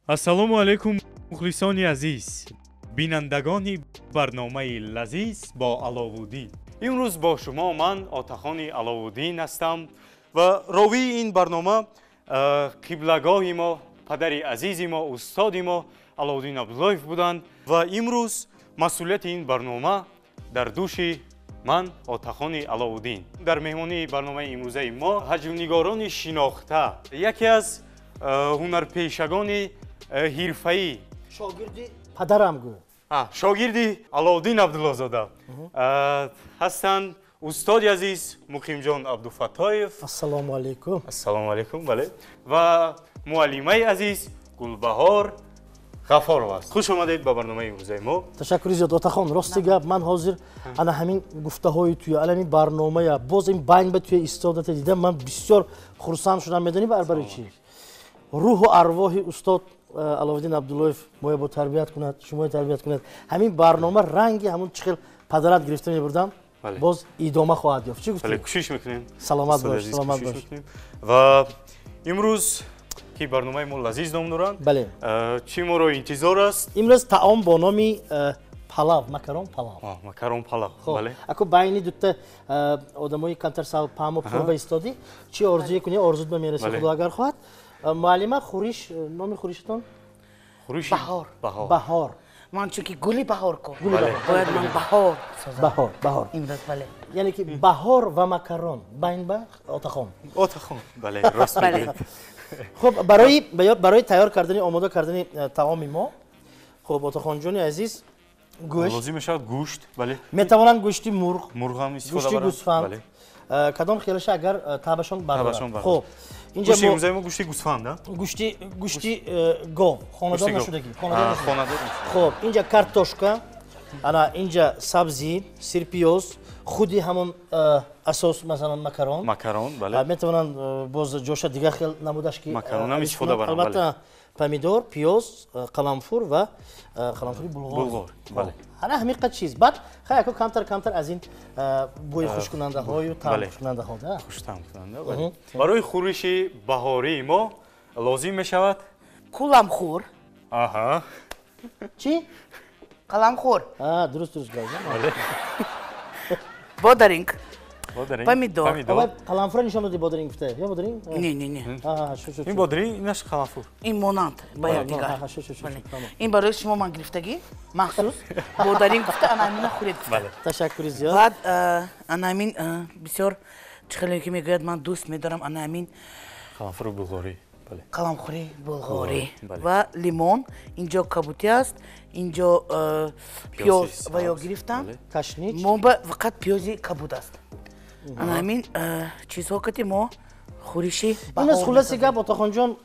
Ассалому алайкум, мухлисони азиз, бинандагони барномаи лазиз бо Аловуддин. Имрӯз бо шумо ман Отахони Аловуддин ҳастам ва ровии ин барнома қиблагоҳи мо, падари азизи мо, устоди мо Аловуддин Абдуллоев буданд ва имрӯз масъулияти ин барнома дар дӯши ман Отахони Аловуддин. Дар меҳмонии барномаи имрӯзаи мо ҳаҷвнигорони шинохта, яке аз ҳунарпешагони ҳирфаӣ, шогирди падарам гӯ, шогирди Аловуддин Абдуллозода ҳастанд устоди азиз Муқимҷон Абдуфаттоев. Ассалому алайкум. Ассалому алайкум, бале. Ва муаллимаи азиз Гулбаҳор Ғафорова аст. Хуш омадед ба барномаи имрӯзаи мо. Ташаккури зиёд, Отахон. Рости гап, ман ҳозир ана ҳамин гуфтаҳои туя, ана ҳамин барномая, боз ин байн ба туя истодата дидам, ман бисёр хурсанд шудам. Медонӣ барои чӣ? Рӯҳу арвоҳи устод Аловуддин Абдуллоев моя бо тарбият кунад, шумоя тарбият кунад. Ҳамин барнома ранги ҳамун чӣ хел падарат гирифта мебурдам, боз идома хоҳад ёфт. Чӣ гуфтӣ? Кӯшиш мекунем. Саломат бош, саломат бош. Ва имрӯз ки барномаи мо лазиз ном доранд, бале, чӣ моро интизор аст? Имрӯз таом бо номи палав, макарон палав. Макарон палав, бале. Ако байни дута одамои камтар сал паҳму пурба истодӣ, чӣ орзуе кунӣ, орзут ба мерасӣ, худо агар хоҳад. Муаллима, хӯриш, номи хӯришатон? Хӯриши баҳор. Баҳор. Ман чунки гули баҳор ку. Бояд ман баҳор созам. Баҳор, баҳор. Имрӯз бале. Яъне ки баҳор ва макарон байн ба Отахон. Отахон, бале, рост мегӯед. Хуб, барои тайёр кардани, омода кардани таоми мо, хуб, Отахонҷони азиз, гӯшт лозим мешавад, гӯшт, бале. Метавонанд гӯшти мурғ, мурғ ҳам истифода гӯшти баранд. Гӯсфанд. Кадом хелаша агар табашон бардорад. Хуб, инҷа гӯшти мо гӯшти гӯсфанд, а? Гӯшти гов, хонадор нашудагӣ, хонадор. Хуб, инҷа картошка, ана инҷа сабзӣ, сирпиёз, худи ҳамон асос, масалан макарон. Макарон, бале. Метавонанд боз ҷоша дигар хел намудаш ки макарон ҳам истифода баранд. Албатта, помидор, пиёз, қаламфур ва қаламфури булғор. Булғор, бале. Ана ҳамин қад чиз. Баъд хай ако камтар камтар аз ин бӯи хушкунандаҳою таъм хушкунандаҳо, да? Хуштаъмкунанда, бале. Барои хӯриши баҳории мо лозим мешавад куламхур. Аҳа. Чӣ? Қаламхур. А, дуруст, дуруст. Бале. Бодаринг. Помидор. Қаламфура нишон додӣ, бодаринг гуфта. Ё бодаринг? Не, не, не. Ин бодаринг, инаш қаламфур. Ин монанд ба якдигар. Ин барои шумо ман гирифтагӣ, махсус. Бодаринг гуфта, ана ҳамина хӯред гуфта. Ташаккури зиёд. Баъд ана ҳамин бисёр чӣ хеле ки мегӯяд, ман дӯст медорам ана ҳамин қаламфури булғорӣ. Қаламхӯри булғорӣ ва лимон. Инҷо кабутӣ аст, инҷо пиёз ва ё гирифтам. Кашнич. Мо ба фақат пиёзи кабуд аст. Ана ҳамин чизҳо кати мо хӯриши баҳор. Ин хулоси гап, Отахонҷон,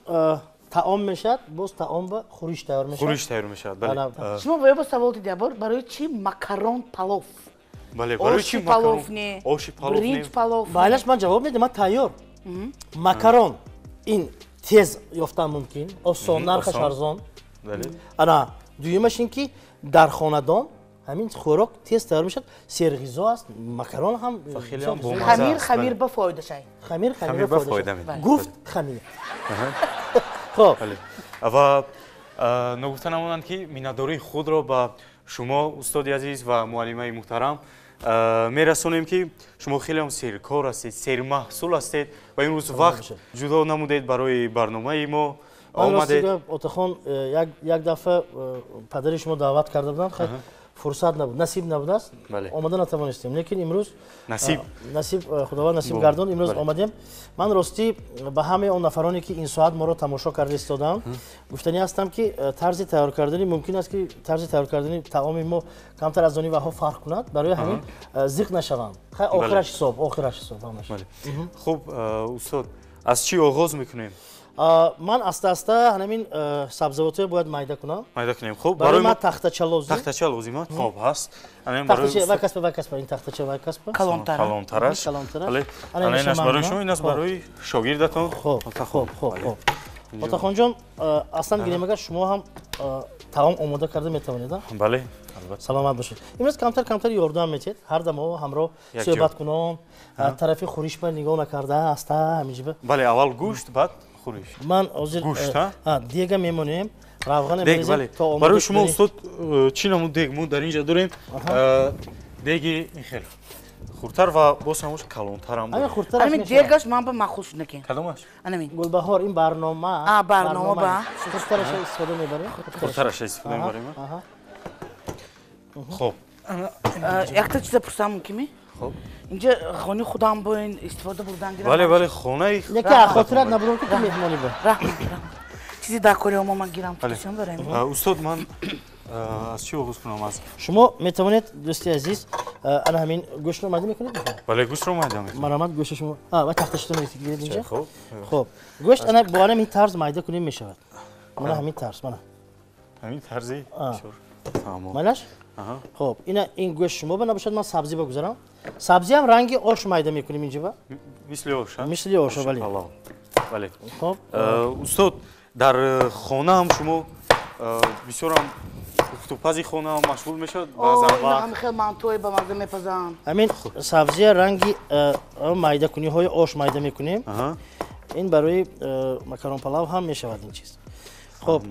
таом мешавад, боз таом ба хӯриш тайёр мешавад. Хӯриш тайёр мешавад, бале. Шумо бояд бо савол дидя бор, барои чӣ макарон палов? Бале, барои чӣ палов не? Оши палов не? Бринҷ палов. Байлаш ман ҷавоб медиҳам, ман тайёр. Макарон ин тез ёфтан мумкин, осон, нархаш арзон. Ана дуюмаш ин ки дар хонадон ҳамин хӯрок тез тайёр мешавад, серғизо аст, макарон ҳам хамир, хамир ба фоида шай. Хамир, хамир ба фоида. Гуфт хамир. Хуб. Ва ногуфта намонанд ки миннатдории худро ба шумо, устоди азиз ва муаллимаи муҳтарам, мерасонем ки шумо хеле ҳам серкор ҳастед, сермаҳсул ҳастед ва имрӯз вақт ҷудо намудед барои барномаи мо омадед. Отахон, як дафъа падари шумо даъват карда буданд, хай фурсат набуд, насиб набудааст, омада натавонистем. Лекин имрӯз насиб, насиб, худованд насиб гардон, имрӯз омадем. Ман ростӣ ба ҳамаи он нафароне ки ин соат моро тамошо карда истодаанд, гуфтанӣ ҳастам ки тарзи тайёр кардани мумкин аст ки тарзи тайёр кардани таоми мо камтар аз они ваҳо фарқ кунад, барои ҳамин зиқ нашаванд. Хай охираш ҳисоб, охираш ҳисоб ҳамаш. Хуб, устод, аз чӣ оғоз мекунем? Ман аста аста ҳамин сабзавотҳоя бояд майда кунам. Майда кунем. Хуб, барои ман тахтача лозим. Тахтача лозим аст. Хуб, ҳаст. Тахтача вай касба, вай касба, ин тахтача вай касба. Калонтара. Калонтараш. Калонтараш. Бале. Ана инаш барои шумо, инаш барои шогирдатон. Хуб, хуб, хуб, хуб. Отахонҷон, аслан гирем агар шумо ҳам таом омода карда метавонед, а? Бале, албатта. Саломат бошед. Имрӯз камтар камтар ёрдам метиҳед. Ҳар дам мо ҳамроҳ суҳбат кунон, тарафи хӯриш ба нигоҳ накарда, аста ҳаминҷиба. Бале, аввал гӯшт, баъд Хӯриш. Ман ҳозир гӯшт, дега мемонем, равғана мерезем то омода. Барои шумо устод чӣ намуд дег мо дар инҷа дорем? Деги ин хел хурдтар ва боз ҳамош калонтарам. Ҳамин дегаш ман ба маъқул шуд накин. Кадомаш? Анамин. Гулбаҳор, ин барнома. Барнома ба. Хурдтараша истифода мебарем. Хурдтараша истифода мебарем. Хоб. Якта чиза пурсам мумкин? Хоб. Инҷа хонаи худам бо ин истифода бурдан гирам. Бале, бале, хонаи. Яке хотират набурам ки ту меҳмонӣ ба. Раҳмат, раҳмат. Чизи дар кори омо ман гирам, тушам дорем. Устод, ман аз чӣ оғоз кунам? Аз шумо метавонед, дӯсти азиз, ана ҳамин гӯштро майда мекунед? Бале, гӯштро майда мекунем. Марҳамат, гӯшти шумо. Ва тахташро мегиред инҷа? Хоб. Хоб. Гӯшт ана бо ҳамин тарз майда кунем мешавад. Мана ҳамин тарз, мана. Ҳамин тарзи бисёр. Тамом. Майлаш? Хоб, ина ин гӯшт шумо ба набошад, ман сабзӣ бигузарам. Сабзӣ ҳам ранги ош майда мекунем инҷа ба. Мисли ош, ҳа? Мисли ош, бале. Бале. Хоб. Устод, дар хона ҳам шумо бисёрам пухтупази хона машғул мешавад баъзан вақт. Ҳамин хел мантои ба мазза мепазам. Ҳамин сабзия ранги майдакуниҳои ош майда мекунем. Ин барои макарон палав ҳам мешавад ин чиз. Хоб,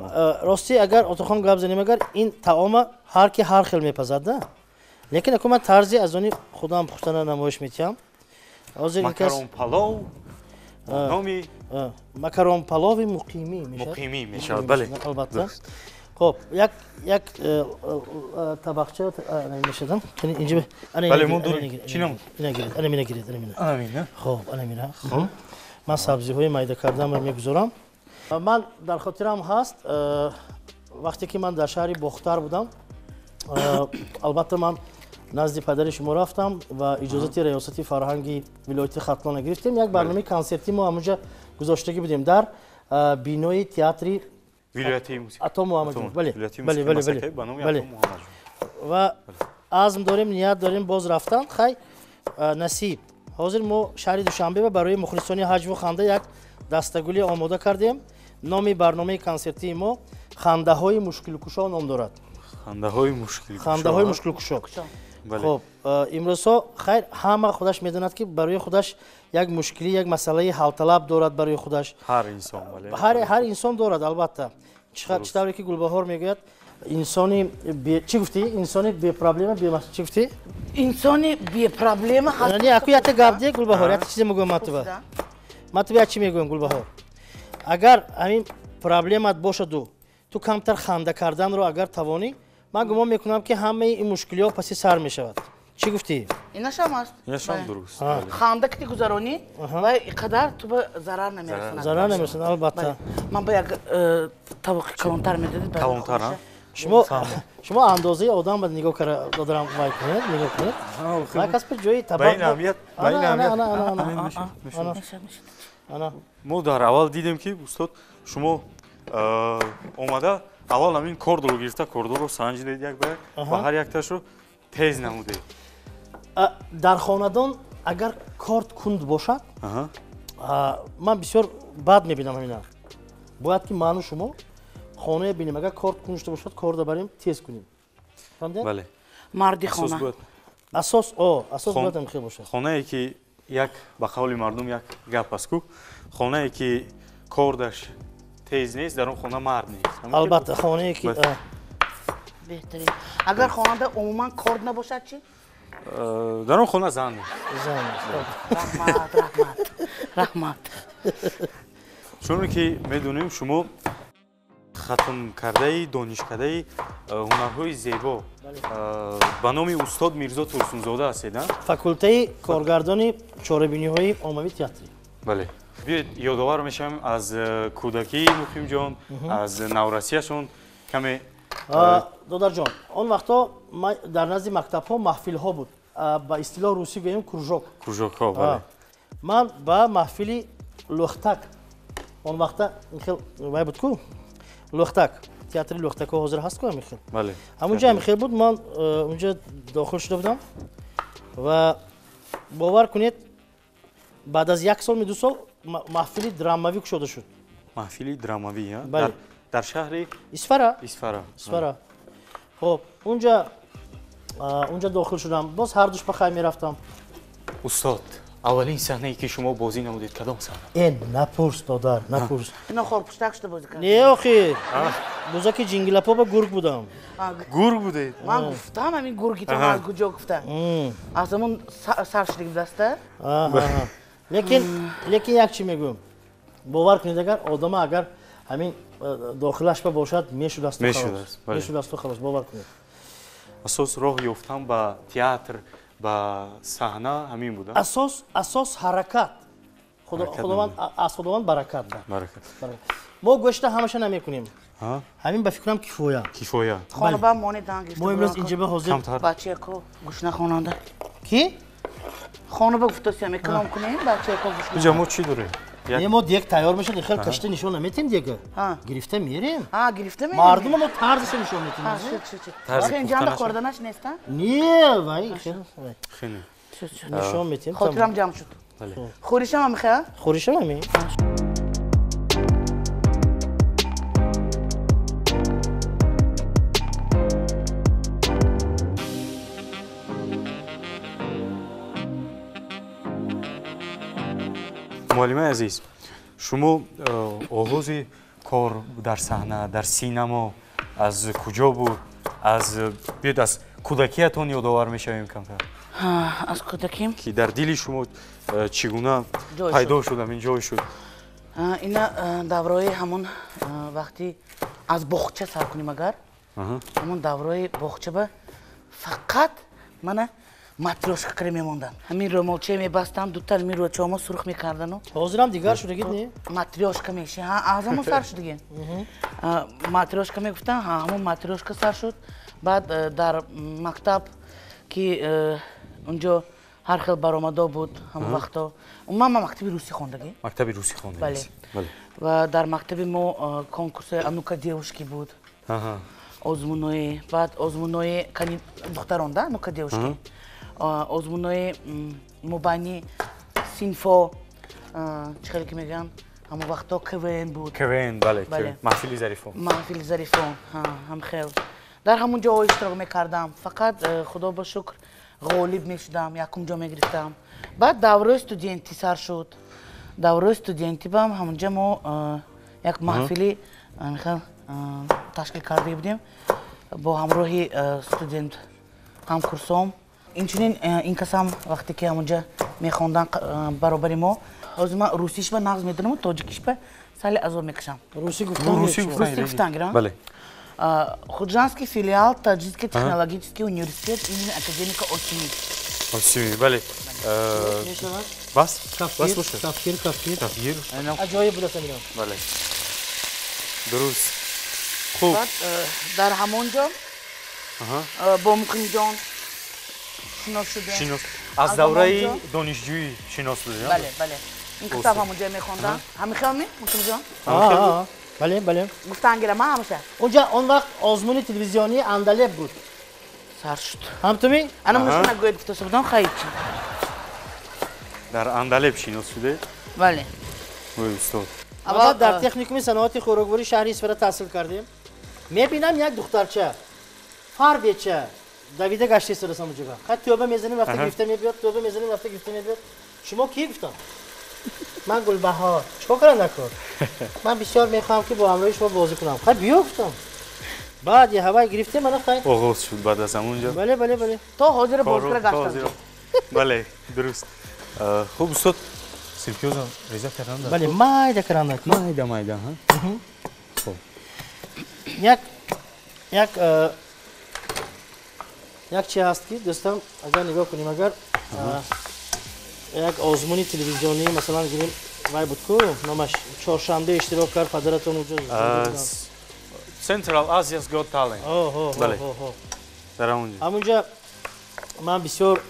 ростӣ агар Отахон гап занем, агар ин таома ҳар ки ҳар хел мепазад, да? Лекин аку ман тарзи аз они худам пухтана намоиш метиҳам. Макарон палов номи макарон палови муқимӣ мешавад. Муқимӣ мешавад, бале. Албатта. Хоб, як як табақча мешадам. Инҷа бале, мо дорем. Чӣ ном? Ина гиред, ана мина гиред, ана мина. Ана мина. Хоб, ана мина. Хоб. Ман сабзиҳои майда кардамро мегузорам. Ман дар хотирам ҳаст, вақте ки ман дар шаҳри Бохтар будам, албатта ман назди падари шумо рафтам ва иҷозати раёсати фарҳанги вилояти Хатлона гирифтем. Як барномаи консертӣ мо ҳамонҷа гузоштагӣ будем дар бинои театри Ато Муҳаммадҷон. Бале, бале, бале, бале. Ва азм дорем, ният дорем боз рафтан. Хай, насиб. Ҳозир мо шаҳри Душанбе барои мухлисони ҳаҷву ханда як дастагулӣ омода кардем. Номи барномаи консертии мо «Хандаҳои мушкилкушо» ном дорад. Хандаҳои мушкилкушо. Хандаҳои мушкилкушо. Хоб, имрӯзҳо хайр ҳама худаш медонад ки барои худаш як мушкилӣ, як масъалаи ҳалталаб дорад барои худаш. Ҳар инсон, бале. Ҳар инсон дорад, албатта. Чӣ тавре ки Гулбаҳор мегӯяд, инсони чӣ гуфтӣ? Инсони бепроблема, чӣ гуфтӣ? Инсони бепроблема ҳаст. Не, аку якта гап де Гулбаҳор, якта чизе мегӯям ман туба. Ман туба як чӣ мегӯям Гулбаҳор. Агар ҳамин проблемат бошаду ту камтар ханда карданро агар тавонӣ, ман гумон мекунам ки ҳамаи ин мушкилиҳо паси сар мешавад. Чӣ гуфтӣ? Инашам аст. Инашам дуруст. Ханда ки гузаронӣ ва иқадар ту ба зарар намерасонад. Зарар намерасонад, албатта. Ман ба як тавоқи калонтар медодед. Калонтар, а? Шумо андозаи одам ба нигоҳ кара додарам вай кунед, нигоҳ кунед. Вай кас ба ҷои табақ. Ба ин аҳамият, ба ин аҳамият. Ана. Мо дар аввал дидем ки устод шумо омада аввал ҳамин кордро гирифта, кордоро санҷидед як ба як ва ҳар якташро тез намудед. Дар хонадон агар корд кунд бошад, ман бисёр бад мебинам ҳамина. Бояд ки ману шумо хонае бинем, агар корд кунд шуда бошад, корда барем тез кунем. Фаҳмидед? Бале. Марди хона. Асос, асос бояд ҳам хел бошад. Хонае ки як ба қавли мардум як гап аст ку, хонае ки кордаш тез нест, дар он хона мард нест. Албатта, хонае ки беҳтарин. Агар хонада умуман корд набошад чӣ? Дар он хона зан нест. Зан нест. Раҳмат, раҳмат, раҳмат. Чуне ки медонем шумо хатмкардаи донишкадаи ҳунарҳои зебо ба номи устод Мирзо Турсунзода ҳастед, а? Факултаи коргардони чорабиниҳои оммавии театрӣ. Бале. Биёед ёдовар мешавем аз кӯдакии Муқимҷон, аз наврасияшон каме. Додарҷон, он вақтҳо дар назди мактабҳо маҳфилҳо буд. Ба истилоҳ русӣ гӯем кружок. Кружокҳо, бале. Ман ба маҳфили Лӯхтак, он вақта хел вай буд ку? Лӯхтак, театри Лӯхтакҳо ҳозир ҳаст ку ҳамин хел? Бале. Ҳамунҷа ҳамин хел буд, ман унҷа дохил шуда будам ва бовар кунед, баъд аз як сол ми ду сол маҳфили драмавӣ кушода шуд. Маҳфили драмавӣ, а? Бале. Дар шаҳри Исфара. Исфара. Исфара. Хоб, унҷа дохил шудам. Боз ҳар душба хай мерафтам. Устод, Аввалин саҳнае ки шумо бозӣ намудед кадом саҳна? Напурс, додар, напурс. Ино хорпуштак шуда бозӣ кард. Не, охир. Бузаки ҷингилапо ба гург будам. Гург будед? Ман гуфтам, ҳамин гургитон аз куҷо гуфта. Аз ҳамон сар шудагӣ будаста? Лекин як чи мегӯям. Бовар кунед, агар одама агар ҳамин дохилаш ба бошад, мешудасту халос. Мешудасту халос, бовар кунед. Асос роҳ ёфтан ба театр, ба саҳна ҳамин буда? Асос ҳаракат. Аз Худованд баракат. Мо гӯшта ҳамаша намекунем. Ҳамин ба фикрам кифоя. Кифоя. Хона монед дан гирифта. Мо имрӯз инҷа ба ҳозир. Бачаяко гӯшна хонанда. Ки? Хона ба гуфтасиям эконом кунем, бачаяко гӯшна. Инҷа мо чӣ дорем? Не, мо дег тайёр мешад, хел кашта нишон наметем дега. Гирифта мерем. Гирифта мерем. Мардума мо тарзаша нишон метем. Охи инҷанда хӯрданаш нест, а? Не, вай, хел. Нишон метем. Хотирам ҷамъ шуд. Хӯришам ҳам мехоҳ? Хӯришам ҳамин. Муаллимаи азиз, шумо оғози кор дар саҳна, дар синамо аз куҷо буд? Биёед аз кӯдакиятон ёдовар мешавем камтар. Аз кӯдаким? Ки дар дили шумо чӣ гуна пайдо шуд, ҳамин ҷой шуд? Ина давраи ҳамон вақти аз боғча сар кунем агар, ҳамон давраи боғча ба фақат мана матрёшка кира мемондам. Ҳамин рӯмолча мебастам, дута ҳамин рӯчаҳомо сурх мекардану. Ҳозирам дигар шудагид, не? Матрёшка меши. Аз ҳамон сар шудагин. Матрёшка мегуфтам, ҳамон матрёшка сар шуд. Баъд дар мактаб ки унҷо ҳар хел баромадо буд ҳамон вақто. Умуман ман мактаби русӣ хондагӣ. Мактаби русӣ хондагӣ. Бале. Ва дар мактаби мо конкурси А ну-ка девушки буд. Озмунои, баъд озмунои духтарон, да, А ну-ка девушки. Озмунои мобайни синфо, чӣ хеле ки мегӯянд, ҳамон вақто КВН буд. КВН, бале, маҳфили зарифон. Маҳфили зарифон, ҳам хел. Дар ҳамон ҷоҳо иштирок мекардам. Фақат худо ба шукр ғолиб мешудам, якум ҷо мегирифтам. Баъд давраи студентӣ сар шуд. Давраи студентӣ бам ҳамонҷа мо як маҳфили ташкил карда будем бо ҳамроҳи студент ҳамкурсом. Инчунин ин касам вақте ки ҳамонҷа мехонданд баробари мо, ҳозир ман русишба нағз медонаму тоҷикишба сали азоб мекашам. Русӣ гуфтан гирам? Бале. Худжандский филиал Таджикский технологический университет имени академика Осими. Осими, бале. Бас? Бас бошад. Кафкир, кафкир. Кафкир. Аҷоиб будааст аминам. Бале. Дуруст. Хуб. Дар ҳамон ҷо бо Муқимҷон шинос шудем. Аз давраи донишҷӯӣ шинос будем? Бале, бале. Ин китоб ҳамон ҷо мехондам. Ҳамин хел ми, Муқимҷон? Бале, бале. Гуфтан гирам, ҳамаша. Унҷа он вақт озмуни телевизионии Андалеб буд. Сар шуд. Ҳам ту ми? Ана мушна нагӯед гуфта будам, хайчи. Дар Андалеб шинос шуде? Бале. Ой, устод. Аввал дар техникуми саноати хӯроквории шаҳри Исфара таҳсил кардем. Мебинам як духтарча, фарбеча, давида гашта истодааст ҳамонҷога. Хай тӯба мезанем, рафта гирифта мебиёд, тӯба мезанем, рафта гирифта мебиёд. Шумо ки гуфтам? Ман Гулбаҳор. Чикор кардам накор? Ман бисёр мехоҳам ки бо ҳамроҳи шумо бозӣ кунам. Хай биё гуфтам. Баъд ҳавай гирифтем, мана хай. Оғоз шуд баъд аз ҳамонҷо. Бале, бале, бале. То ҳозир бозӣ кара гаштам. Бале, дуруст. Хуб, устод, сирпиёзам реза кардан. Бале, майда кардан. Майда, майда, ҳа? Хуб. Як чи ҳаст ки дӯстам, агар нигоҳ кунем, агар як озмуни телевизионӣ, масалан гирем, вай буд ку, номаш Чоршанбе иштирок кард, падаратон уҷо. Central Asia's Got Talent. Бале. Дар ҳамонҷо. Ҳамонҷа ман бисёр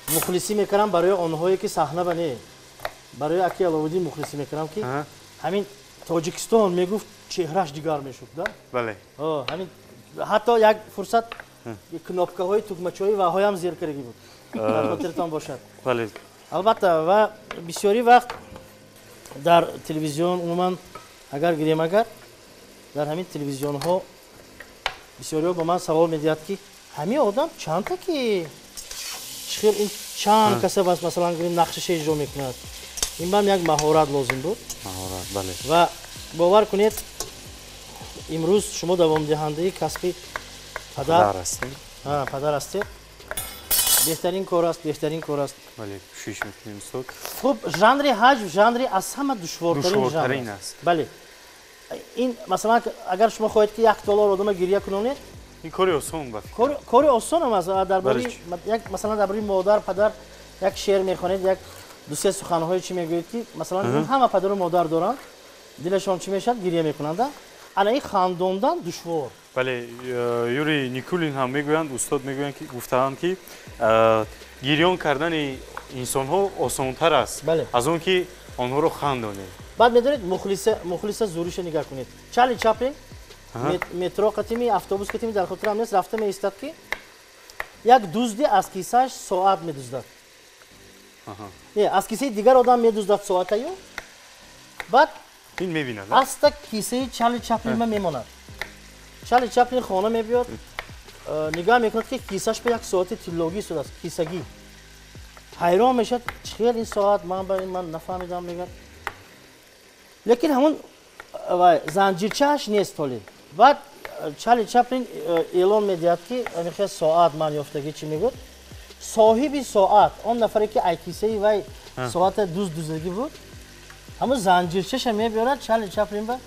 мухлисӣ мекардам барои онҳое ки саҳна ба не, барои аки Аловуддин мухлисӣ мекардам ки ҳамин Тоҷикистон мегуфт чеҳраш дигар мешуд, да? Бале. Ҳамин ҳатто як фурсат кнопкаҳои тугмачаҳои ваҳоям зер кардагӣ буд. Дар хотиртон бошад. Бале. Албатта, ва бисёри вақт дар телевизион умуман агар гирем, агар дар ҳамин телевизионҳо бисёриҳо ба ман савол медиҳад ки ҳамин одам чандта ки Чанд каса масалан гирем нақшаша иҷро мекунад. Ин бам як маҳорат лозим буд. Маҳорат, бале. Ва бовар кунед, имрӯз шумо давомдиҳандаи касби падар ҳастед. Падар ҳастед. Беҳтарин кор аст, беҳтарин кор аст. Бале, кӯшиш мекунем, устод. Хуб, жанри ҳаҷв жанри аз ҳама душвортарин аст. Бале. Ин масалан агар шумо хоҳед ки як доллар одама гиря кунонед, ин кори осон ба фикр. Кори осон ҳам аст. Дар бораи як масалан дар бораи модар, падар як шеър мехонед, як ду се суханҳое чӣ мегӯед ки масалан ҳама падару модар доранд, дилашон чӣ мешавад, гиря мекунанд. Ана ин хандондан душвор. Бале, Юрий Никулин ҳам мегӯянд, устод мегӯянд ки гуфтаанд ки гирён кардани инсонҳо осонтар аст аз он ки онҳоро хандонед. Баъд медонед, мухлиса зуриша нигоҳ кунед. Чарли Чаплин метро қатими, автобус қатими, дар хотирам нест, рафта меистад ки як дузди аз кисааш соат медуздад. Не, аз кисаи дигар одам медуздад соатаю, баъд ин мебинад. Аста кисаи Чарли Чаплинма мемонад. Чарли Чаплин хона мебиёд, нигоҳ мекунад ки кисаш ба як соати тиллогӣ истодааст, кисагӣ. Ҳайрон мешавад, чӣ хел ин соат ман ба ман нафаҳмидам, мегӯяд. Лекин ҳамон занҷирчааш нест ҳоле. Баъд Чарли Чаплин эълон медиҳад ки ҳамин соат ман ёфтагӣ, чӣ мегӯяд. Соҳиби соат, он нафаре ки ай кисаи вай соата дуздагӣ буд, ҳамон занҷирчаша мебиёрад Чарли Чаплин ба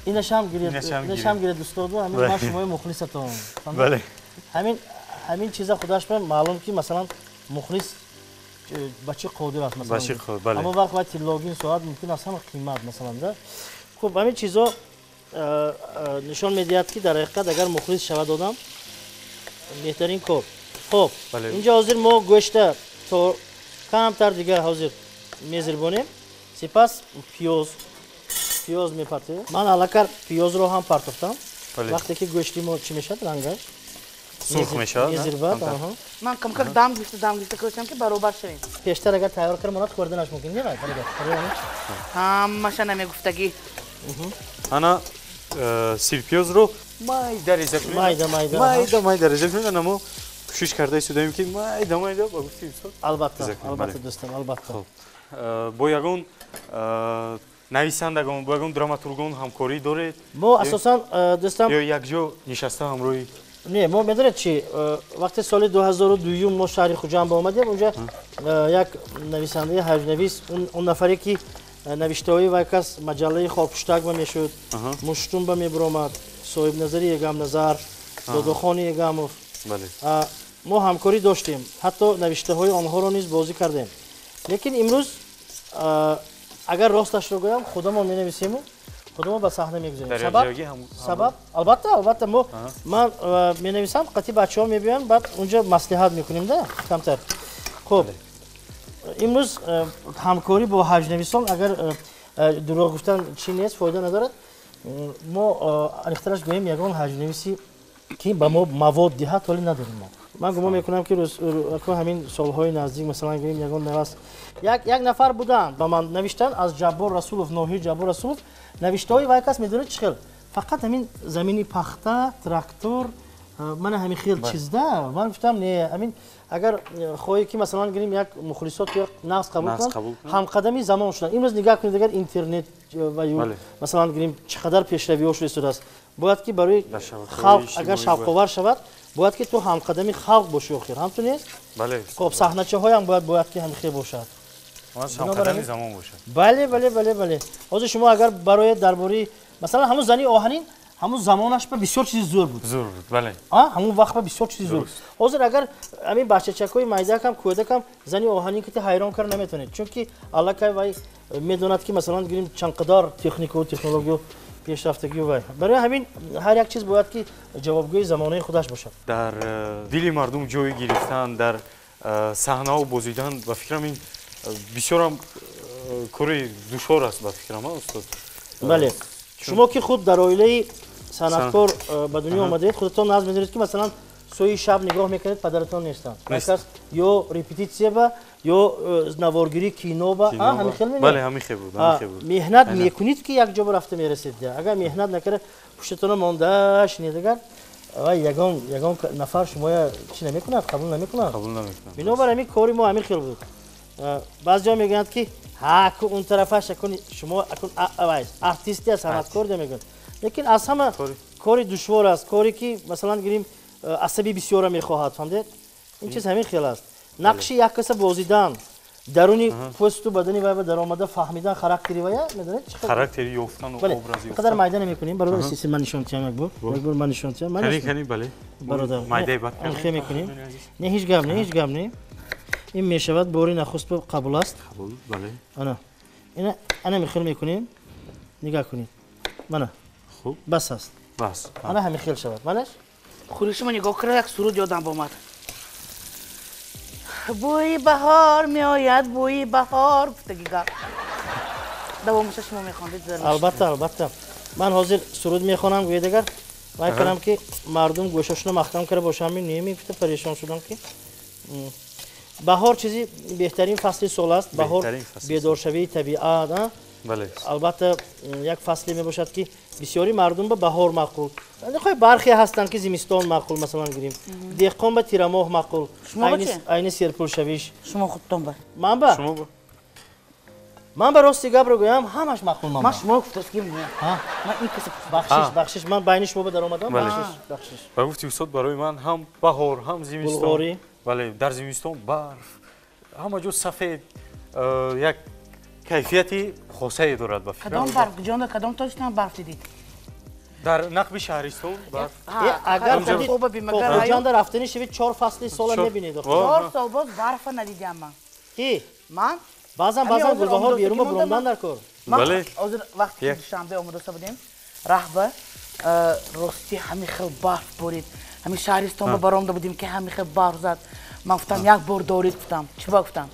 инашам гиред, устоду, ҳамин ман шумои мухлисатон. Бале. Ҳамин чиза худаш ба маълум ки масалан мухлис ба чӣ қодир аст, масалан. Ҳамон вақт вай тиллогин соат мумкин аз ҳама қимат, масалан, да. Хуб, ҳамин чизо нишон медиҳад ки дар ҳақиқат агар мухлис шавад одам, беҳтарин кор. Хуб, инҷо ҳозир мо гӯшта то камтар дигар ҳозир мезирбонем, сипас пиёз мепартоем. Ман аллакай пиёзро ҳам партофтам. Вақте ки гӯшти мо чӣ мешавад, рангаш сурх мешавад. Мезирбад. Ман камкак дам гирифта кӯшам ки баробар шавем. Пештар агар тайёр кар монад, хӯрданаш мумкин не вай? Ҳамаша намегуфтагӣ. Ана сирпиёзро майда реза кунем. Майда майда. Майда майда реза кунем. Ана мо кӯшиш карда истодаем ки майда майда ба гуфти устод. Албатта, албатта дӯстам, албатта. Бо ягон нависандагон, бо ягон драматургон ҳамкорӣ доред? Мо асосан дӯстам ё якҷо нишаста ҳамроҳи? Не, мо медонед чи, вақте соли 2002 мо шаҳри Хуҷанд ба омадем, унҷа як нависандаи ҳаҷвнавис, он нафаре ки навиштаҳои вай кас маҷаллаи Хорпуштак ба мешуд, Муштум ба мебуромад, Соҳибназари Егамназар, Додохони Егамов. Мо ҳамкорӣ доштем, ҳатто навиштаҳои онҳоро низ бозӣ кардем. Лекин имрӯз агар росташро гӯям, худамон менависему худамон ба саҳна мегузорем. Сабаб албатта, албатта мо ман менависам, қатъи бачаҳо мебиёянд, баъд унҷо маслиҳат мекунем да камтар. Хуб, имрӯз ҳамкорӣ бо ҳаҷвнависон, агар дурӯғ гуфтан чӣ нест, фоида надорад. Мо аниқтараш гӯем, ягон ҳаҷвнависи ки ба мо мавод диҳад ҳоле надорем мо. Ман гумон мекунам ки ҳамин солҳои наздик масалан гирем ягон навас як нафар буданд, ба ман навиштанд аз Ҷаббор Расулов, ноҳияи Ҷаббор Расулов. Навиштаҳои вай кас медонед чӣ хел? Фақат ҳамин замини пахта, трактор, мана ҳамин хел чизда. Ман гуфтам не, ҳамин агар хоҳӣ ки масалан гирем як мухлисот як нағз қабул кунанд, ҳамқадами замон шуданд. Имрӯз нигоҳ кунед, агар интернет ва масалан гирем чӣ қадар пешравиҳо шуда истодааст, бояд ки барои халқ агар шавқовар шавад, бояд ки ту ҳамқадами халқ бошӣ охир, ҳам ту нест? Бале. Хоб, саҳначаҳоям бояд ки ҳамхел бошад. Ҳамқадами замон бошад. Бале, бале, бале, бале. Ҳозир шумо агар барои дар бораи масалан ҳамун зани оҳанин, ҳамун замонаш ба бисёр чизи зӯр буд. Зӯр буд, бале. Ҳамун вақт ба бисёр чизи зӯр. Ҳозир агар ҳамин бачачакҳои майдакам, кӯдакам зани оҳанин ки ҳайрон кар наметавонед, чунки аллакай вай медонад ки масалан гирем чанқадар техникаву технологию пешрафтагию вай. Барои ҳамин ҳар як чиз бояд ки ҷавобгӯи замонаи худаш бошад. Дар дили мардум ҷой гирифтан, дар саҳнаҳо бозидан, ба фикрам ин бисёрам кори душвор аст, ба фикрам, устод. Бале. Шумо ки худ дар оилаи санъаткор ба дунё омадаед, худатон наз медонед ки масалан сӯи шаб нигоҳ мекунед, падаратон нестанд. Кас ё репетитсия ба ё наворгирии кино ба, ҳамин хел мебинед? Бале, ҳамин хел буд, ҳамин хел буд. Меҳнат мекунед ки як ҷо рафта мерасед. Агар меҳнат накарда пуштатона монда шинед, агар Ва ягон нафар шумоя чӣ намекунад, қабул намекунад. Қабул намекунад. Бинобар ҳамин кори мо ҳамин хел буд. Баъзеҳо мегӯянд, ки ҳа, ку он тарафаш акун шумо акун артисти аст, санъаткор мегӯянд. Лекин аз ҳама кори душвор аст, коре ки масалан гирим асаби бисёра мехоҳад, фаҳмдед? Ин чиз ҳамин хел аст. Нақши як каса бозидан, даруни пӯсту бадани вай ба даромада фаҳмидан характери вая, медонед чӣ хел? Характери ёфтан ва образи ёфтан. Қадар майда намекунем, бародар, сиси ман нишон тиям як бор. Як бор ман нишон тиям. Кани, кани, бале. Бародар, майдаи бад хе мекунем. Не, ҳеҷ гап не, ҳеҷ гап не. Ин мешавад бори нахуст қабул аст. Қабул, бале. Ана. Ина ана михел мекунем. Нигоҳ кунед. Мана. Хуб. Бас аст. Бас. Ана ҳамин хел шавад. Манаш? Хуриши ма нигоҳ кара, як суруд ёдам бомад. Бӯи баҳор меояд, бӯи баҳор, гуфтаги гап. Давомаша шумо мехондед зарурш. Албатта, албатта. Ман ҳозир суруд мехонам, гӯед агар вай кардам ки мардум гӯшашонро маҳкам карда бошам, немегуфта парешон шудам ки баҳор чизи беҳтарин фасли сол аст. Баҳор бедоршавии табиат, а? Бале. Албатта як фасле мебошад ки бисёри мардум ба баҳор маъқул. Бархе ҳастанд ки зимистон маъқул, масалан гирим. Деҳқон ба тирамоҳ маъқул. Айни серпулшавиш. Шумо худтон ба? Ман ба? Шумо ба? Ман ба рости гапро гӯям, ҳамаш маъқул ман. Ман шумо гуфтаст ки ман ин касе бахшиш, бахшиш, ман байни шумо ба даромадам. Бахшиш, бахшиш. Ба гуфти устод барои ман ҳам баҳор, ҳам зимистон. Бале, дар зимистон барф, ҳама ҷо сафед, як кайфияти хосае дорад ба фикр. Кадом барф? Ҷонда, кадом Тоҷикистон барф дидид? Дар нақби шаҳристон барф. Агар Хуҷанда рафтанӣ шавед, 4 фасли сола мебинед. 4 сол боз барфа надидям ман. Ки? Ман? Баъзан баъзан гулбаҳор берун ба буромдан дар кор. Бале. Ҳозир вақте ки Душанбе омадоста будем, раҳба рости ҳамин хел барф борид. Ҳамин шаҳристон ба баромда будем ки ҳамин хел барф зад. Ман гуфтам як бор дорид, гуфтам. Чӣ ба гуфтам?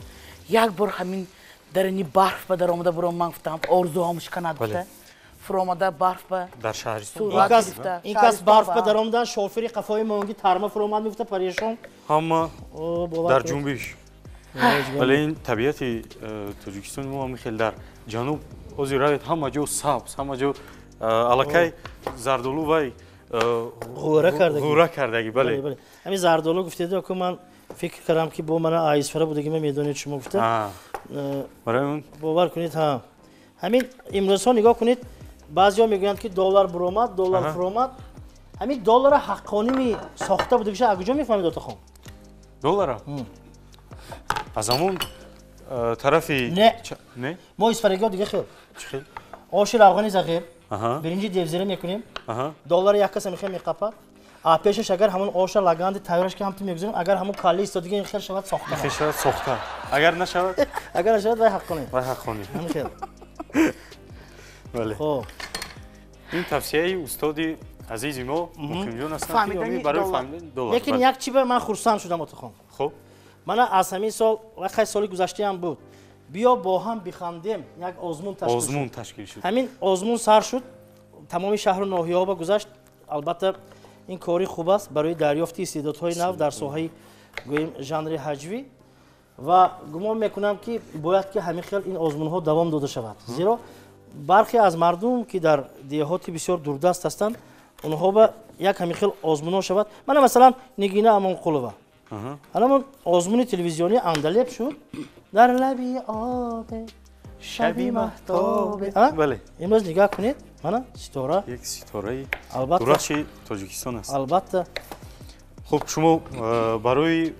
Як бор ҳамин дарини барф ба даромада буром, ман гуфтам орзуҳом шиканад гуфта. Фуромада барф ба дар шаҳристон. Ин кас барф ба даромадан, шофери қафои монги тарма фуромад мегуфта парешон. Ҳама дар ҷунбиш. Вале ин табиати Тоҷикистони мо ҳамин хел дар ҷануб ҳозир равед, ҳама ҷо сабз, ҳама ҷо аллакай зардолу вай ғӯра кардаги. Ғӯра кардаги, бале. Ҳамин зардолу гуфтед, ку ман фикр кардам ки бо мана айсфара будаги, ман медонед шумо гуфта. Бовар кунед, ҳа. Ҳамин имрӯзҳо нигоҳ кунед, баъзеҳо мегӯянд ки доллар буромад, доллар фуромад. Ҳамин доллара ҳаққоними сохта будагиша аз куҷо мефаҳмед, Отахон? Доллара? Аз ҳамон тарафи не, не? Мо исфарагиҳо дига хел. Чӣ хел? Оши равғани зағир, биринҷи девзира мекунем, доллара як каса мехоҳем меқапад. А пешаш агар ҳамон оша лаганди тайёраш ки ҳамту мегузорем, агар ҳамон калли истодига ин хел шавад сохта. Хел шавад сохта. Агар нашавад? Агар нашавад вай ҳаққонӣ. Вай ҳаққонӣ. Ҳамин хел. Бале. Хоб. Ин тавсияи устоди азизи мо Муқимҷон ҳастанд ки барои фаҳмидани доллар. Лекин як чи ба ман хурсанд шудам, Отахон. Хоб. Мана аз ҳамин сол, вақт соли гузаштаам буд. Биё бо ҳам бихандем, як озмун ташкил шуд. Озмун ташкил шуд. Ҳамин озмун сар шуд, тамоми шаҳру ноҳияҳо ба гузашт. Албатта ин кори хуб аст барои дарёфти истеъдодҳои нав дар соҳаи гӯем жанри ҳаҷвӣ ва гумон мекунам ки бояд ки ҳамин хел ин озмунҳо давом дода шавад. Зеро бархе аз мардум ки дар деҳоти бисёр дурдаст ҳастанд, онҳо ба як ҳамин хел озмунҳо шавад. Мана масалан Нигина Амонқулова. Ҳанамон озмуни телевизионӣ андалеб шуд. Дар лаби обе шаби маҳтобе. Бале. Имрӯз нигоҳ кунед, мана ситора. Як ситораи дурахши Тоҷикистон аст. Албатта. Хуб, шумо барои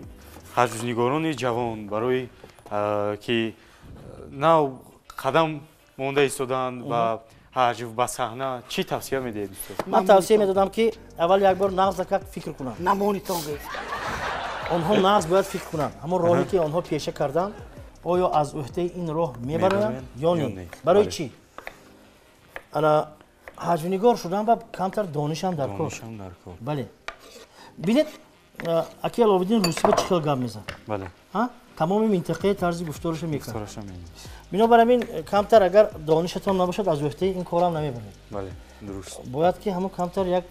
ҳаҷвнигорони ҷавон, барои ки нав қадам монда истодаанд ба ҳаҷв, ба саҳна, чӣ тавсия медиҳед, устод? Ман тавсия медодам ки аввал як бор нағз акак фикр кунанд. Намонитон гӯед. Онҳо нағз бояд фикр кунанд. Ҳамон роҳе ки онҳо пеша карданд, оё аз ӯҳдаи ин роҳ мебароянд ё не? Барои чӣ? Ана ҳаҷвнигор шудан ба камтар донишам дар кор. Бале. Бинед, аки Аловиддин русиба чӣ хел гап мезад? Бале. Тамоми минтақаи тарзи гуфтораша мекунад. Бинобар ҳамин камтар агар донишатон набошад, аз ӯҳдаи ин корам намебаред. Бале, дуруст. Бояд ки ҳамон камтар як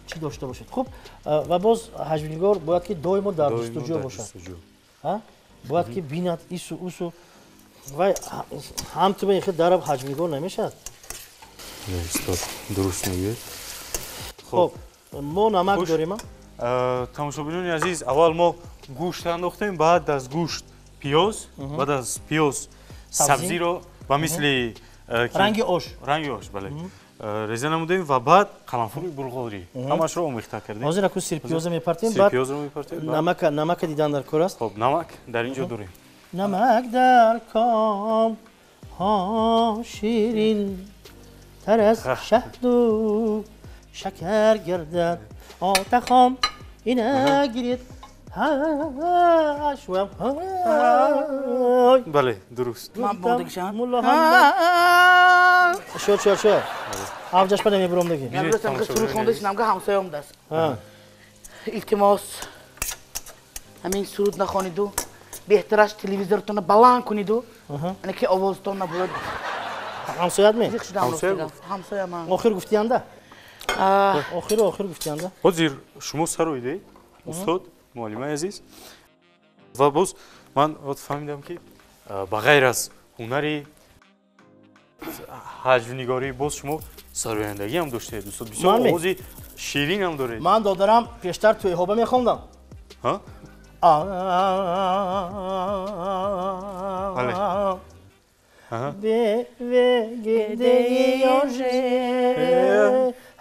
чӣ дошта бошед. Хуб, ва боз ҳаҷвнигор бояд ки доимо дар ҷустуҷӯ бошад. Бояд ки бинад ису усу вай ҳам ту ба ин хел дараб ҳаҷвнигор намешавад. Устод, дуруст мегӯед. Хуб, Мо намак дорем. Тамошобинони азиз, аввал мо гӯшт андохтем, баъд аз гӯшт пиёз, баъд аз пиёз сабзиро ба мисли ранги ош, ранги ош, бале, реза намудем ва баъд қаламфури булғорӣ ҳамашро омехта кардем. Ҳозир аку сирпиёза мепартем, баъд намака, намака дидан дар кор аст. Хоб, намак дар ин ҷо дорем. Намак дар ком ҳо ширин тар аз шаҳду шакар гардад, отахон ина гиред. Бале, дуруст. Ман бондагишам. Шо, шо, шо. Авҷаш па намебуром даги. Суруд хонда шинамга ҳамсоя омдааст. Илтимос, ҳамин суруд нахониду, беҳтараш телевизортонро баланд куниду, ана ки овозтон набурад. Ҳамсоят ме? Ҳамсоя ман. Охир гуфтиянда? Охир, охир гуфтиянда. Ҳозир шумо сароидед, устод, муаллимаи азиз. Ва боз ман фаҳмидам, ки ба ғайр аз ҳунари ҳаҷвнигорӣ боз шумо сарояндагӣ ҳам доштед, устод. Бисёр овози ширин ҳам доред. Ман додарам пештар тӯйҳоба мехондам.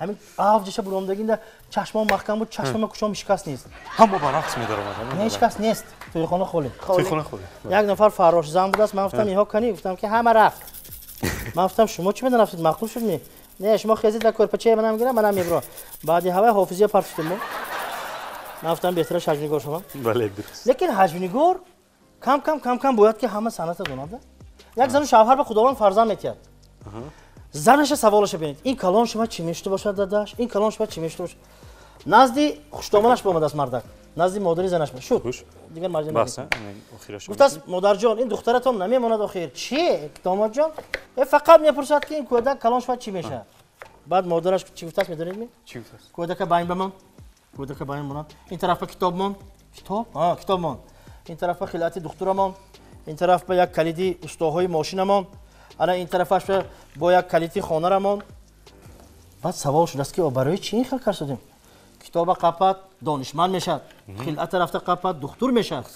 Ҳамин авҷаша буромдагинда чашмон маҳкам буд, чашмама кушом ҳеч кас нест. Ҳама ба рақс медаромад. Ҳеч кас нест. Тӯйхона холӣ. Тӯйхона холӣ. Як нафар фаррошзан будааст, ман гуфтам иҳо канӣ, гуфтам ки ҳама рафт. Ман гуфтам шумо чӣ медарафтед, маъқул шуд ми? Не, шумо хезед дар кӯрпачаи манам гирам, манам мебурам. Баъди ҳавай ҳофизия партофтем мо. Ман гуфтам беҳтараш ҳаҷвнигор шавам. Бале, дуруст. Лекин ҳаҷвнигор кам кам кам кам бояд ки ҳама санъата донад. Як зану шавҳар ба Худованд фарзанд метиҳад. Занаша саволаша бинед. Ин калон шума чӣ мешуда бошад, дадаш? Ин калон шума чӣ мешуда бошад? Назди хуштомонаш бомадааст мардак. Назди модари занаш шуд. Дигар марҷа гуфтааст, модарҷон, ин духтаратон намемонад охир. Чӣ? Домодҷон? Фақат мепурсад ки ин кӯдак калон шума чӣ мешавад. Баъд модараш чӣ гуфтааст, медонед ми? Чӣ гуфтааст? Кӯдака байн бамон. Кӯдака байн монад. Ин тараф ба китоб мон. Китоб? А, китоб мон. Ин тараф ба хилъати духтурамон. Ин тараф ба як калиди устоҳои мошинамон. Ана ин тарафаш бо як калити хонарамон. Баъд савол шудааст ки барои чӣ ин хел кард? Китоба қапад, донишманд мешавад. Хилъата рафта қапад, духтур мешавад.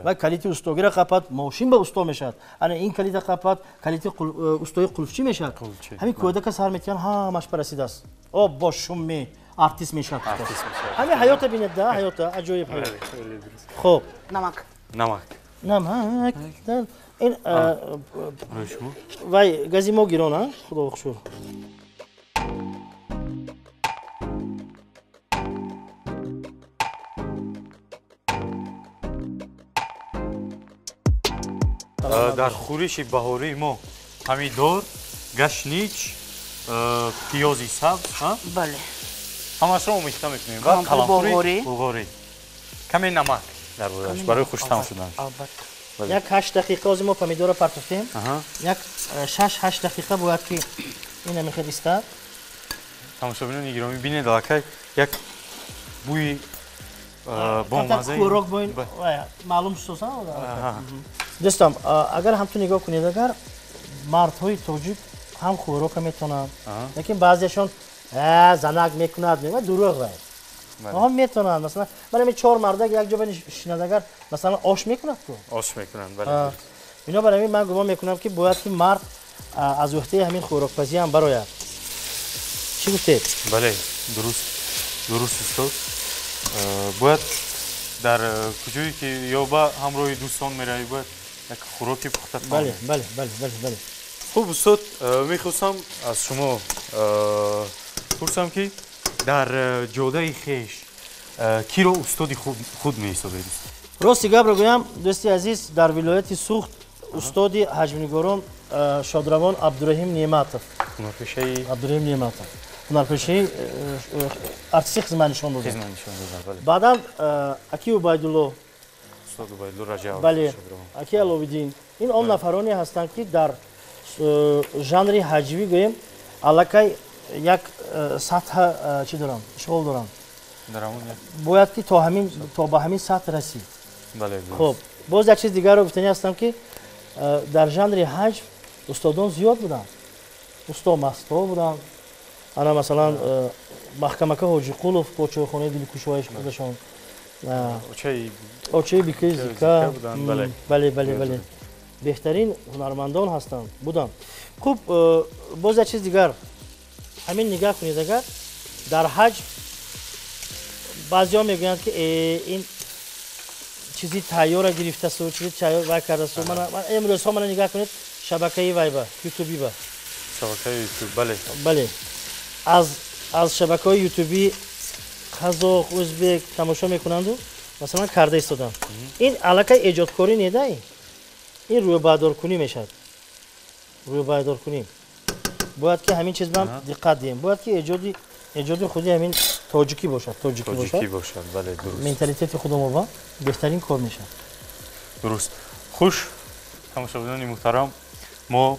Ва калити устогира қапад, мошин ба усто мешавад. Ана ин калита қапад, калити устои қулфчӣ мешавад. Ҳамин кӯдака сар метиҳанд, ҳамаш парасидааст. О, бо шуми артист мешавад. Ҳамин ҳаёта бинед, да, ҳаёта аҷоиб ҳаёт. Хоб. Намак. Намак. Намак. Ин вай гази мо гирон, а? Худо шукр. Дар хӯриши баҳории мо помидор, гашнич, пиёзи сабз, бале, ҳамашро омехта мекунем ва қаламфури булғорӣ, каме намак дар бораш барои хуштаъм шуданаш. Албатта. Як 8 дақиқа ози мо помидорро партофтем. Як 6-8 дақиқа бояд ки ин ҳамин истад. Тамошобинони гиромӣ, бинед, аллакай як бӯи бомаззаи хӯрок бо ин маълум шуд. Дӯстам, агар ҳамту нигоҳ кунед, агар мардҳои тоҷик ҳам хӯрока метавонанд, лекин баъзеашон занак мекунад, мегӯяд дурӯғ вай. Онҳо метавонанд, масалан, ман ҳамин 4 мардак як ҷо шинад, агар масалан ош мекунад ку? Ош мекунанд, бале. Бинобар ҳамин ман гумон мекунам ки бояд ки мард аз уҳдаи ҳамин хӯрокпазӣ ҳам барояд. Чӣ гуфтед? Бале, дуруст, дуруст устод. Бояд дар куҷое ки ё ба ҳамроҳи дӯстон меравӣ, бояд як хӯроки пухта таом. Бале, бале, бале, бале, бале. Хуб, устод, мехостам аз шумо пурсам ки дар ҷодаи хеш киро устоди худ меҳисобед? Рости гапро гӯям, дӯсти азиз, дар вилояти Суғд устоди ҳаҷвнигорон шодравон Абдураҳим Неъматов. Ҳунарпешаи Абдураҳим Неъматов. Ҳунарпешаи артисти хизмат нишон доданд. Хизмат нишон доданд, бале. Баъдан аки Убайдулло, устод Убайдулло Раҷабов, бале, аки Аловиддин. Ин он нафароне ҳастанд ки дар жанри ҳаҷвӣ гӯем аллакай як сатҳа чӣ доранд, ишғол доранд. Бояд ки то ба ҳамин сатҳ расид. Хуб, боз як чиз дигарро гуфтанӣ ҳастам ки дар жанри ҳаҷв устодон зиёд буданд. Усто Масто буданд, Ана масалан Маҳкамака Ҳоҷиқулов бо чойхонаи дилкушояш худашон. Очаи Бикои Зика. Бале, бале, бале. Беҳтарин ҳунармандон ҳастанд, буданд. Хуб, боз як чиз дигар. Ҳамин нигаҳ кунед, агар дар ҳаҷ баъзеҳо мегӯянд, ки ин чизи тайёра гирифтасу, чизи тайёр вай кардасу. Имрӯзҳо мана нигаҳ кунед, шабакаи вайба, ютуби ба. Шабакаи ютуб, бале. Бале. Аз шабакаҳои ютуби қазоқ, ӯзбек тамошо мекунанду, масалан, карда истоданд. Ин аллакай эҷодкорӣ не да, ин рӯйбардоркунӣ мешавад. Рӯйбардоркунӣ. Бояд ки ҳамин чиз ба диққат диҳем. Бояд ки эҷоди худи ҳамин тоҷикӣ бошад, тоҷикӣ бошад, бале, дуруст. Менталитети худомо ба беҳтарин кор мешавад. Дуруст. Хуш, тамошобинони муҳтарам, мо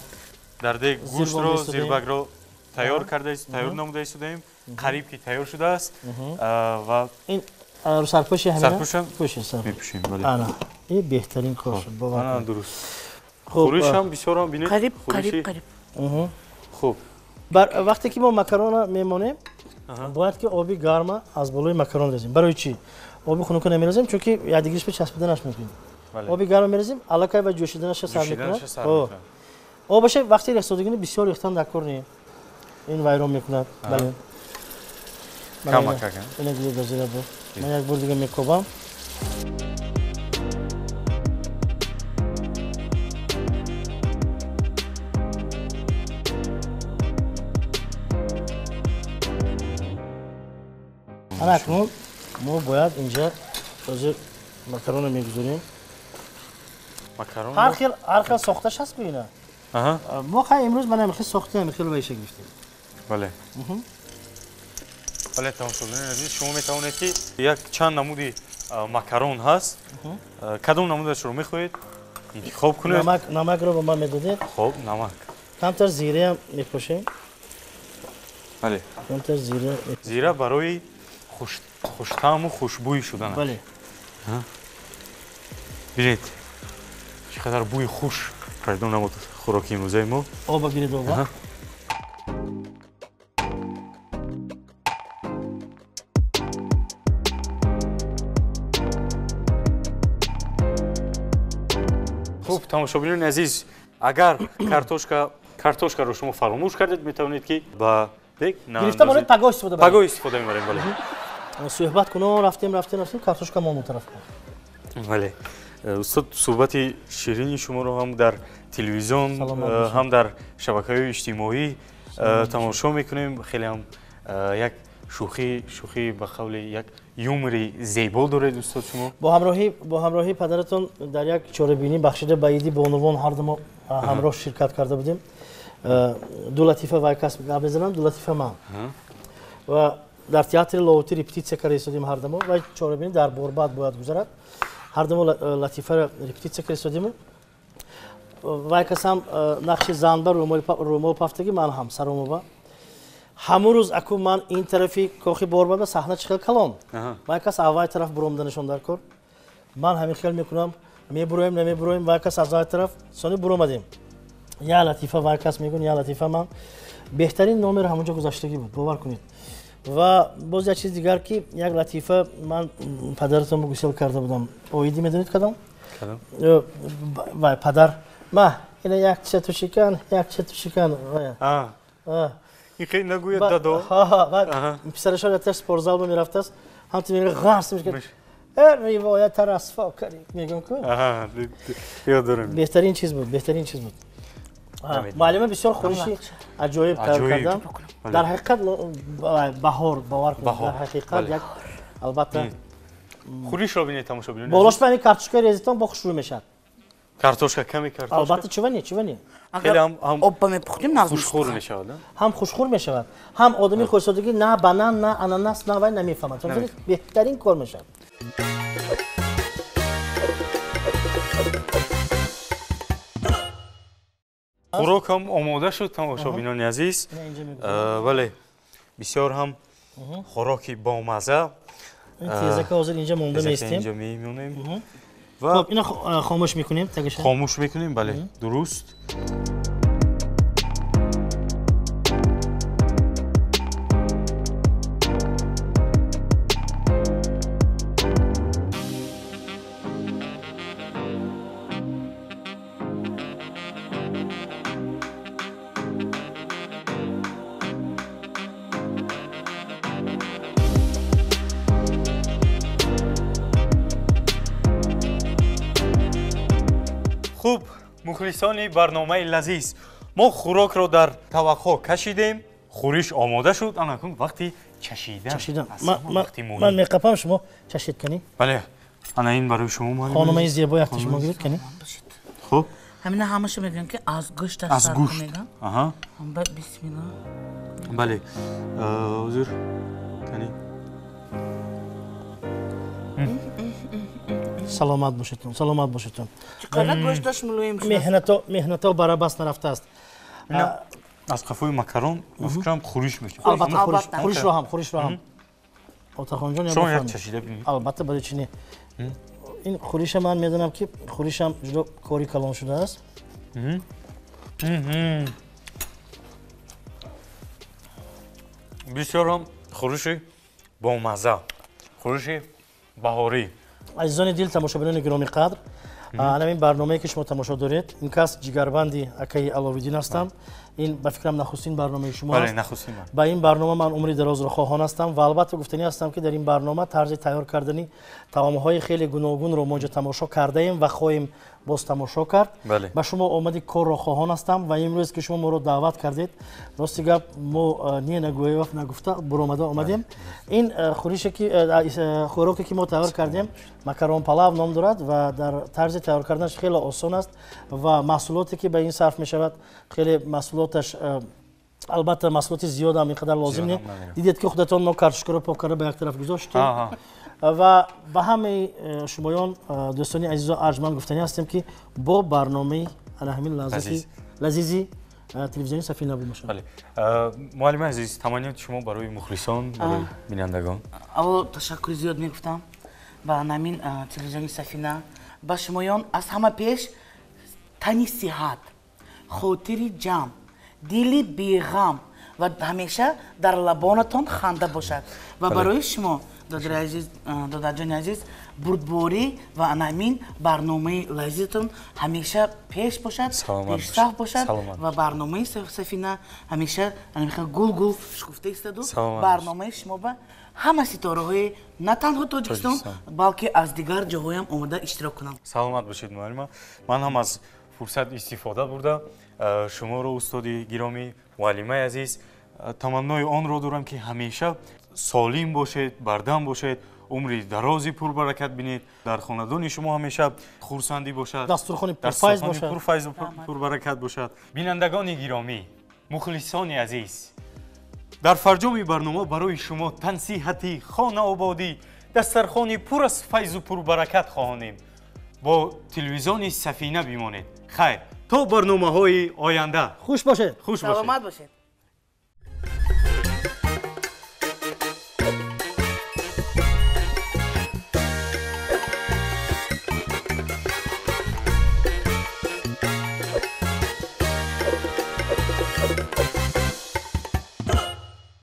дар дег гӯштро, зирбакро тайёр карда, тайёр намуда истодаем. Қариб ки тайёр шудааст ва ин сарпӯши ҳамин сарпӯшам мепӯшем, бале. Ана, ин беҳтарин кор шуд, бовар. Ана, дуруст. Хӯриш ҳам бисёр ҳам бинед. Қариб, қариб, қариб. Хуб. Вақте ки мо макарона мемонем, бояд ки оби гарма аз болои макарон резем. Барои чӣ? Оби хунука намерезем, чунки якдигариш ба часпиданаш мумкин. Оби гарма мерезем, аллакай ба ҷӯшиданаша сар мекунад. Обаша вақти рехтодагини бисёр рехтан дар кор не. Ин вайрон мекунад. Бале. Камакак. Ина гуле бо. Ман як бор дига мекобам. Ана акнун мо бояд инҷа ҳозир макаронро мегузорем. Макарон ҳар хел сохташ ҳаст ку ина. Мо хай имрӯз мана хел сохтем, хел вайша гирифтем. Бале. Бале, тамошобинони азиз, шумо метавонед ки як чанд намуди макарон ҳаст. Кадом намудашро мехоҳед интихоб кунед? Намакро ба ман медодед? Хуб, намак. Камтар зираам мепошем. Бале. Камтар зира. Зира барои хуштаъму хушбӯй шудан. Бале. Бинед, чӣ қадар бӯи хуш пайдо намуд хӯроки имрӯзаи мо. Оба гиред, оба. Хуб, тамошобинони азиз, агар картошкаро шумо фаромӯш кардед, метавонед ки ба дег гирифта монед, пагоҳ истифода баред. Пагоҳ истифода мебарем, бале. Суҳбат кунон рафтем, рафтем, рафтем, картошка монд он тараф. Бале. Устод, суҳбати ширини шуморо ҳам дар телевизион, ҳам дар шабакаҳои иҷтимоӣ тамошо мекунем. Хеле ҳам як шӯхӣ ба қавли як юмори зебо доред, устод, шумо. Бо ҳамроҳии падаратон дар як чорабинӣ бахшида ба иди бонувон ҳар ду мо ҳамроҳ ширкат карда будем. Ду латифа вай кас гап мезанам, ду латифа ман. Ва дар театри Лоҳутӣ репетитсия карда истодем ҳар ду мо, ва чорабинӣ дар Борбад бояд гузарад. Ҳар ду мо латифаро репетитсия карда истодем. Вай касам нақши занба рӯмол пафтагӣ, ман ҳам саромоба. Ҳамун рӯз аку ман ин тарафи кохи Борбад саҳна чӣ хел калон. Вай кас аввай тараф буромданашон дар кор. Ман ҳамин хел мекунам, мебуроем, намебуроем, вай кас аз вай тараф, сони буромадем. Я латифа вай кас мегӯн, я латифа ман. Беҳтарин номер ҳамонҷо гузаштагӣ буд, бовар кунед. Ва боз як чиз дигар, ки як латифа ман падаратонро гусел карда будам. Оидӣ медонед кадом? Вай падар ма ина як чату шикан, як чату шикан. Ин хеле нагӯяд дадо. Писарашон яташ спортзал ба мерафтааст, ҳамту мега ғарс мешкад. Ривоята расво кард, мегӯям ку. Ёд дорам. Беҳтарин чиз буд, беҳтарин чиз буд. Муаллима бисёр хӯриши аҷоиб тайёр кардам. Дар ҳақиқат баҳор, бовар кунед, дар ҳақиқат як албатта хӯришро бинед, тамошобинон. Болош ба ин картошкаи резитон бо хушрӯй мешавад. Картошка, ками картошка. Албатта, чува не, чува не. Хеле ҳам об ба мепухтем, нағз хушхӯр мешавад, ҳам хушхӯр мешавад, ҳам одами хӯрсодагӣ на банан, на ананас, на вай намефаҳмад. Беҳтарин кор мешавад. Хӯрок ҳам омода шуд, тамошобинони азиз. Бале, бисёр ҳам хӯроки бомаза. Тезака ҳозир инҷа монда меистем. Инҷа мемонем. Хуб, ина хомӯш мекунем, тагаша. Хомӯш мекунем, бале, дуруст. Мухлисони барномаи лазиз, мо хӯрокро дар таваққо кашидем, хӯриш омода шуд. Анакун вақти чашидан. Ман меқапам, шумо чашид кунӣ? Бале. Ана ин барои шумо муаллим. Хонумаи зебо якта шумо гиред кунӣ? Хуб. Ҳамина ҳамаша мегӯянд ки аз гӯшт аз гӯшт мегӯянд. Аҳа. Бисмилла. Бале. Ҳозир кунӣ. Саломат бошедтон, саломат бошедтон. Чӣ қадар гӯшташ мулоим шуд. Меҳнато барабас нарафтааст. Аз қафои макарон фикрам хӯриш мешавад. Албатта хӯришро ҳам, хӯришро ҳам. Отахонҷон шумо як чашида бинед. Албатта, барои чӣ не? Ин хӯриша ман медонам ки хӯришам ҷудо кори калон шудааст. Бисёр ҳам хӯриши бомазза, хӯриши баҳорӣ. Азизони дил, тамошобинони гиромӣ қадр, ана ин барномае ки шумо тамошо доред, ин кас ҷигарбанди акаи Аловиддин ҳастам. Ин ба фикрам нахустин барномаи шумо аст. Ба ин барнома ман умри дарозро хоҳон ҳастам ва албатта гуфтанӣ ҳастам ки дар ин барнома тарзи тайёр кардани таомҳои хеле гуногунро мо инҷо тамошо кардаем ва хоҳем боз тамошо кард. Ба шумо омади корро хоҳон ҳастам ва имрӯз ки шумо моро даъват кардед, рости гап мо не нагӯя нагуфта буромада омадем. Ин хӯрише ки хӯроке ки мо тайёр кардем, макарон палав ном дорад ва дар тарзи тайёр карданаш хеле осон аст ва маҳсулоте ки ба ин сарф мешавад хеле маҳсулоташ, албатта маҳсулоти зиёдам ин қадар лозим не. Дидед ки худатон мо картошкаро пок карда ба як тараф гузоштем ва ба ҳамаи шумоён дӯстони азизу арҷманд гуфтанӣ ҳастем ки бо барномаи ана ҳамин лазизи телевизиони Сафина бимошад. Муаллими азиз, таманниёти шумо барои мухлисон, барои бинандагон? Аввало ташаккури зиёд мегуфтам ба ҳамин телевизиони Сафина. Ба шумоён аз ҳама пеш тани сиҳат, хотири ҷамъ, дили беғам ва ҳамеша дар лабонатон ханда бошад. Ва барои шумо, додари азиз, додарҷони азиз, бурдборӣ ва анамин барномаи лазизатон ҳамеша пеш бошад, пешсаф бошад ва барномаи Сафина ҳамеша гул-гул шукуфта истоду барномаи шумо ба ҳама ситораҳои на танҳо Тоҷикистон, балки аз дигар ҷоҳоям омода иштирок кунанд. Саломат бошед, муаллима. Ман ҳам аз фурсат истифода бурда шуморо, устоди гиромӣ, муаллимаи азиз, таманнои онро дорам ки ҳамеша солим бошед, бардам бошед, умри дарози пурбаракат бинед, дар хонадони шумо ҳамеша хурсандӣ бошад, дастурхони пурфайз бошад, пурфайзу пурбаракат бошад. Бинандагони гиромӣ, мухлисони азиз, дар фарҷоми барнома барои шумо тансиҳати хонаободӣ, дастархони пур аз файзу пурбаракат хоҳонем. Бо телевизиони Сафина бимонед. Хайр, то барномаҳои оянда. Хуш бошед. Хуш бошед. Саломат бошед.